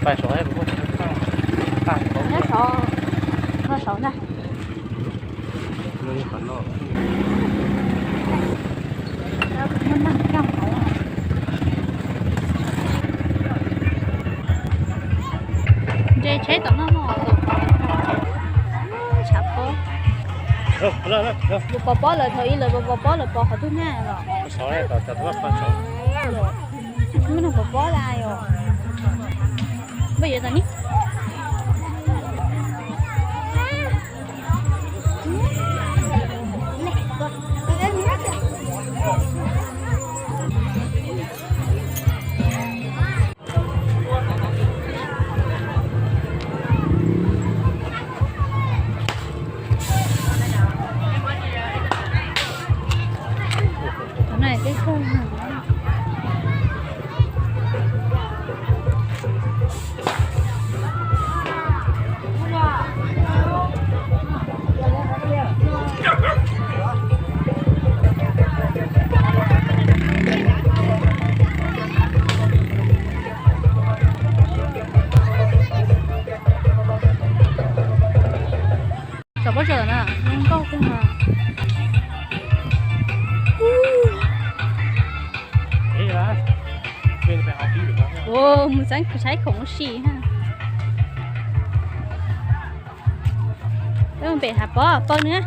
Nyob saud, nyob saud ntag. Muaj neeg coj hauv. Ntshe tsheb tom no no, tshav pob. Yus pov pob lawm, thaum ub lawv pov pob lawm pov qhov twg na los? Muaj neeg pov pob lawm yom. Npaj yuav tau ni. Qhov no twb kawg. Txog pob zeb na, zoo nkauj kawg no. Ua, mus saib khoom ua si ha. Peb mus pem hav pob pawg na.